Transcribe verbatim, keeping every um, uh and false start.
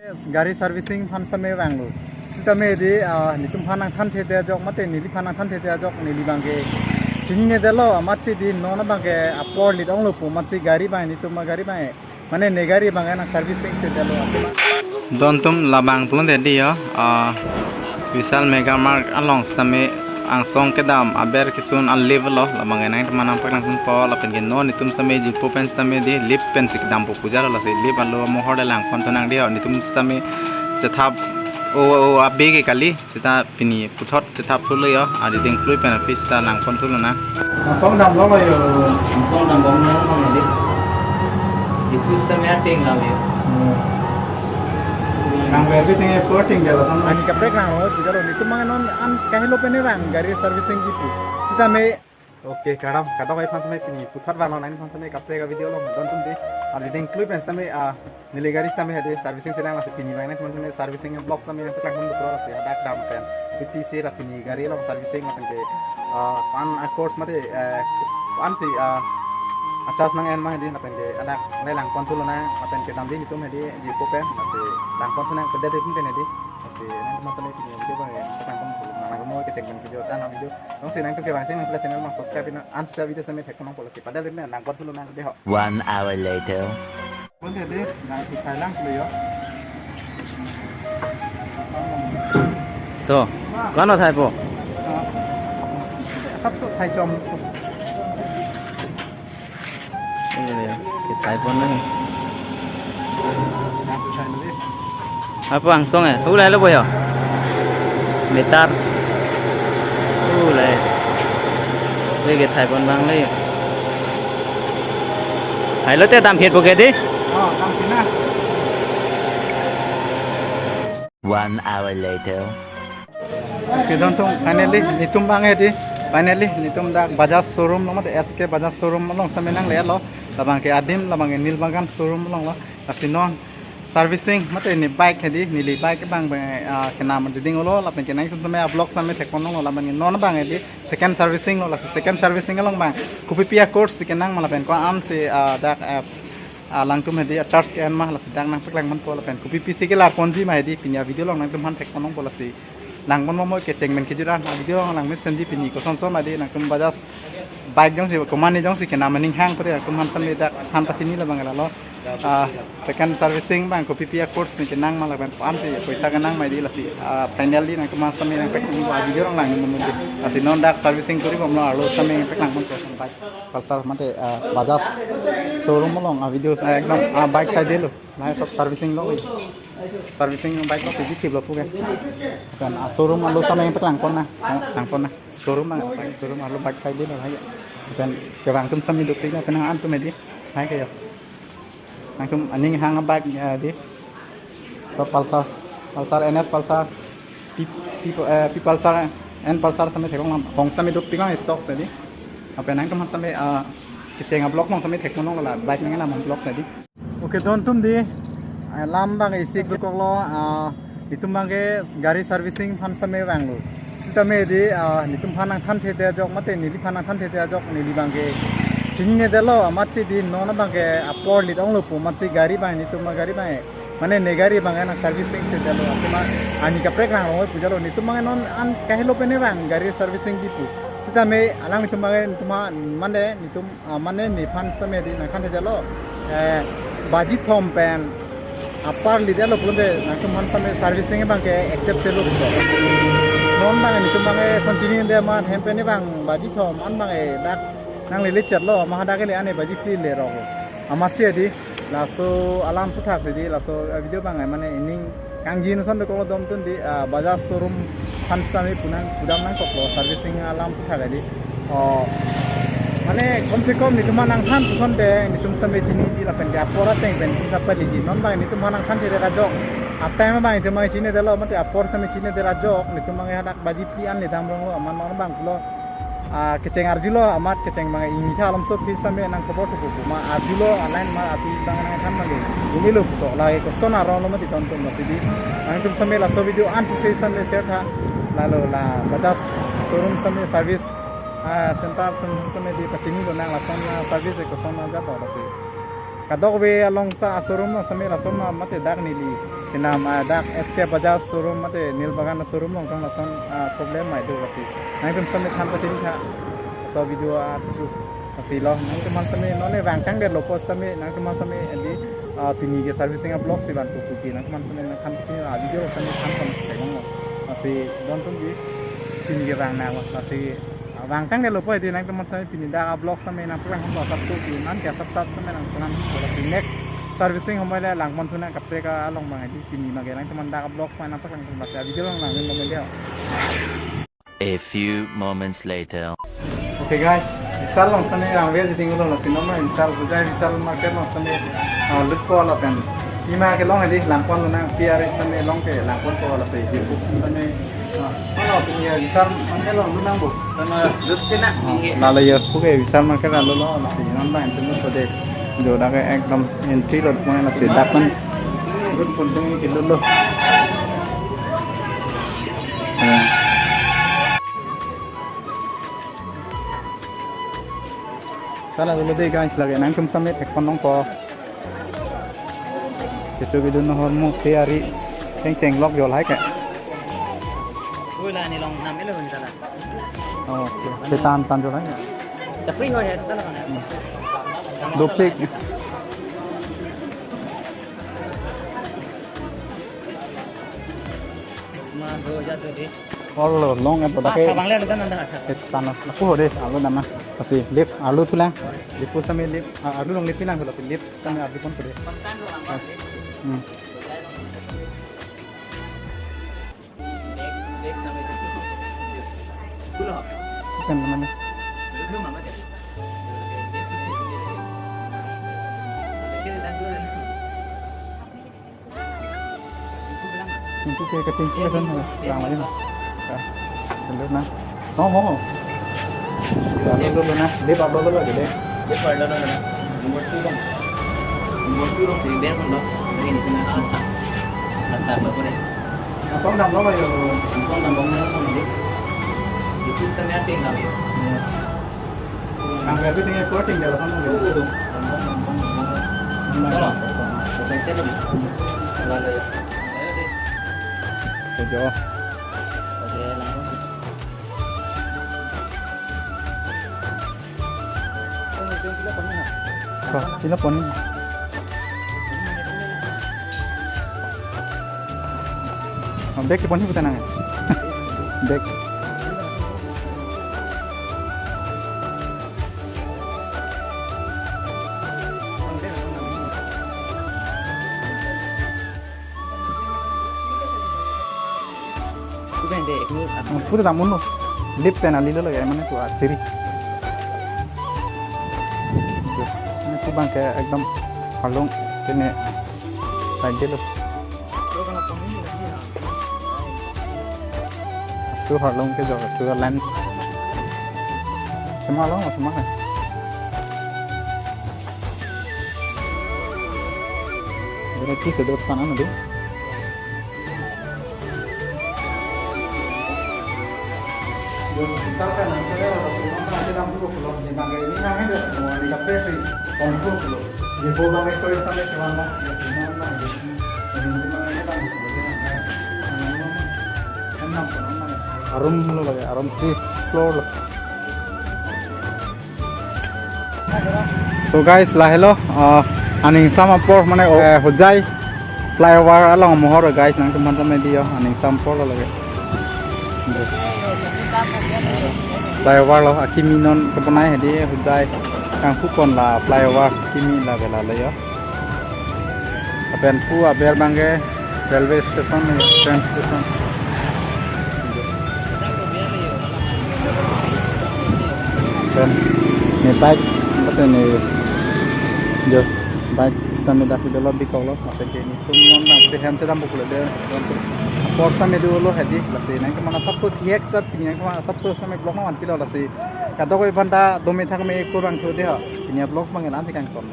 Gari servicing aphan sitame vanglo. Sitame di, ah, netum aphan nangthanthedetjok mate neliphan nangthanthedetjok, neli abangke chininedetlo, amatsi di non abangke apor lit onglo pu, amatsi gari abang netum agari abang, mane ne gari abang nang servicing thedetlo. Dontum labang pulote di yo, ah, Vishal Mega Mart along sitame angsong kedam aber kesun a-lift lo, labang nangtum aphan nangpaklangponpo, lapen ke non netum sitame jipo pen sitame di lift pensi kedampo pu jalo, lasi lift alo mohor le langponthu nang di yo, netum sitame chethap o, o, abe ke kali, seta pini puthot chethapthulo yo, adiding klui pen aphi seta langponthulo nang. Angsong damlo yo. Angsong dambom nang kong di. Jipo sitame ating lam yo. Hmm. Nang everything affording dia langsung. Ani kaprek nang ro, pu jalo, netum abang non an kahelo pen vang gari servicing jipo. Sitame, okay, kardom, kardom aphan sitame pini puthot vanglo, nangphan sitame kaprek a-video lo, dontum di. Adiding klui pen sitame, ah, neli gari sitame hedi servicing si nang, lasi pini abang nangphan sitame servicing block sitame nangpaklangpon dukro, lasi hadak dam pen P P C ra pini gari along servicing lapen ke, ah, pan a-course mate, eh, pan si, ah, a-charge nang-en ma hedi, lapen ke hadak le langponthulo nang, lapen ke damji netum hedi jipo pen, lasi langponthu nang kedet pen hedi, lasi nangtum aphan sitame pini video abang nangpaklangpon dukro, nang mo kecheng pen video, dan video. Jongsi nangtum ke bang sing nang channel abang subscribe na, an sisa video sitame theklong pulo, lasi padal pen nangponthulo nang di ho. One hour later. Pulote di, nang si thailang pulo yo. To, ko-an thaipo? Asapso thaichom. Ini dia, kethaiponlo. Nang si thailang di. Apo angsong eh, hu lahelo po yo. Meter. Hu lai. Lake thaipon abang le. Hai lote damphitpo ke di. Oh, damphit na. One hour later. Okay, dontum, finally netum abang hedi. Finally netum dak Bajaj showroom along mate S K Bajaj showroom along sitame nanglelo. Labang ke adim, labang ke Nilbagan showroom along lo. Lasi non servicing mate ne bike hedi, neli bike abang abang, ah, kenam diding olo, lapen ke nangtum sitame a-vlog sitame theklong lo, lapen ke non abang hedi second servicing lo, lasi second servicing along abang kopipi a-course si kenang ma lapen ko-an si, ah, dak, ah, ah, alangtum hedi a-charge ke-en ma, lasi dak nangpaklangponpo, lapen kopipi si kelarponji ma hedi pini a-video along nangtum aphan theklongpo, lasi langpon mo kecheng pen kejut an a-video along langmesenji, pini kosonson hedi nangtum Bajaj bike jongsi komatne jongsi kenam aning hang pute nangtum aphan sitame dak aphan pachinilo abang lalo. Ah, second servicing abang kopipi a-course ne kenang ma lapen ko-an si poisa kenang ma hedi, lasi, ah, finally nangtum aphan sitame nangpek a-video along langdun mo hedi. Lasi non dak servicing kori bomlo, arlo sitame nangpaklangponpo, bike Pulsar mate, ah, Bajaj showroom along a-video, ah, ekdom, ah, bike saidelo. Lahai sob servicing lo. Servicing bike lo, P G T lo puke. Kan, ah, showroom arlo sitame nangpaklangpon na. Oh, langpon na. Showroom na, showroom arlo bike saidelo hai. Kan kevang atum sitame dukpik na, penang an atum hedi. Hai ke yo. Nangtum aning hang a-bike, eh, di. So Pulsar, Pulsar N S Pulsar, P, P, eh, P Pulsar, N Pulsar sitame theklong, hong sitame dukpik long stock hedi. Lapen nangtum aphan sitame, ah, kecheng a-vlog along sitame theklong lo la bike nang-en a-vlog hedi. Okay, dontum di, ah, lam abang isi dokoklo, ah, netum abangke gari servicing aphan sitame vanglo. Sitame di, ah, netum aphan nangthanthedetjok mate neliphan nangthanthedetjok, neli abangke chininedetlo, amatsi di non abangke apor lit onglo pu, amatsi gari abang netum agari abang, mane ne gari abang nang servicing thedetlo, athema ani kaprek nang rong pu jalo, netum abang non an kahelo pen vang gari servicing jipo. Sitame alang netum abang netum aphan, mane netum, ah, mane nephan sitame di nangthanthedetlo. Eh, baji thom pen apar lit-etlo pulote nangtum aphan sitame servicing abangke accept thelo pulo. Non abang netum abang eson chinine amat hem pen abang baji thom an abang e dak nanglele chetlo, ma hadak ele ane baji phli le rok. Amatsi di, laso alam aphuthak si di, laso, eh, video abang, eh, mane ining kangjinson dokoklo dontum di, ah, Bajaj showroom aphan sitame pu nang, pudam nangkoklo servicing alam aphuthak di. Oh, mane kom se kom netum aphan nangthan pusonte netum sitame chiniji lapen ke apor ateng pen pu sapa liji. Non abang netum aphan nangthanthedet ajok, ateng abang netum abang chinedetlo mate apor sitame chinedet ajok, netum abang hadak baji phli an le dam ronglo, amat non abang pulo. Ah, kecheng arjulo, amat kecheng abang ingni tha alam so phli sitame nangkhobor thupo pu ma arjulo, a-line ma api abang nangthan ma le. Inilo to, lake koson aronglo mati dontum mati di. Nangtum sitame laso video an suse sitame share tha. Lalo la Bajaj showroom sitame service, ah, center atum sitame di pachinilo nang lason, ah, service koson ajat to lasi. Kadokave along ta a-showroom along sitame lason ma mate dak neli Kenam, ah, dak S K Bajaj showroom mate Nilbagan showroom along tong lason, ah, problem mai do lasi. Nangtum sami than patin tha. So video, ah, tu lasi lo. Nangtum sami non ne vangtang det lo post sami nangtum sami di, ah, pini ke servicing a-vlog si vanpo pusi nangtum sami nang than patin, ah, video sami than kon thek lo. Lasi don tum di pini ke vang nang lasi. Vangtang det lo po di nangtum sami pini dak a-vlog sami nangpaklang lo sap tu pini non ke sap sap sami nangpaklang lo pini next servicing homoi le langpon thu nang kaprek along abang di pini mage nangtum dak a-vlog sami nangpaklang lo video along nang momento. A few moments later. Okay guys, Vishal along sami rang ver di ting ulo lasi nomor Vishal Hojai Vishal market along sami, ah, lut po lapen. Ima ke long di langpon lo nang P R sami long ke langpon po lapen di sami. Ah, mana pini ya, Vishal market along lut nang bo. Sama lut ke na. Ah, lalo ya, puke Vishal market lalo lo, lasi non bang itu lut po de. Jo dak ke ekdom entry lo, mana lasi dak kan lut pon tung ke lut lo. Ya. Sala dulu deh guys, lagi nangtum sami thek pon long po. Kecho kedun ahormu teyari cheng cheng lok jol hai ke. Ui la ni long nam elo ni sala. Oh, okay. Setan tan jol hai ke. Chapri ho ya sala kan. Hmm. Dopik. Ma do ja do de. Olo, long et Ah, bodak ke. Tabang le ada nanda. Et tanah. Aku hode, alu nama. Pasi lip, alu tulang. Lip sami lip. Ah, alu long lip pinang kalau lip sami alu pon kode. Hmm. Bukan namanya. Pintu ke ketingki kan, lang lagi na. Ya. Dulu na. Oh, oh. Ya, dulu, dulu na. Dia apa dulu lagi deh? Dia apa dulu na? Nomor tu dong. Nomor tu dong, si Ben dong. Lagi ni kena. Lantar apa deh? Apa dong lo ya? Apa dong lo ni? Itu sebenarnya tinggal ya. Iya. Ang grabe tinggal floating daw kan. Oo. Ano? Potential lagi. Wala na yun. Ayo, di. Medyo. Okay lang. Oh, sila po niya. Ang bag, ipon niyo po tanang. Bag. Pura dam uno. Lip pen alilo lagi, mane tu asiri. Ini tu bang ke ekdom halong, ini side lo. Tu halong ke jaga tu land. Semua lo, semua. Jadi tu sedot kanan nanti. Misalkan, misalnya, kalau si Mama ada enam puluh pulau di Banggai ini, kan ada semua di kafe sih, enam puluh pulau. Di Banggai itu sampai ke mana? Ya, di mana, di sini. Jadi, di mana ada enam puluh pulau, ya, kan? Enam puluh, enam puluh. Arum lo lagi, arum si floor lo. So guys, lahelo, ah, aning sam apor mane, oh, eh, Hojai flyover along mohor guys, nangtum aphan ta medi yo, aning sam apor lo lagi. Flyover lo, akimi non keponai hedi Hojai kangkupon la flyover kimi la bela le yo. Lapen pu aber bangke railway station, train station. Lapen ne bike, lapen ne jo bike stand ne dak develop di kolo, lapen ke netum non dam te hem te dam bukle de, apor sami dolo hedi, lasi nangtum aphan asapso thihek sap, nangtum aphan asapso sami vlog nang vanpilo lasi. Kadokave aphan ta dome thakme kurang thu de ha, pini vlog bang elan te kangton.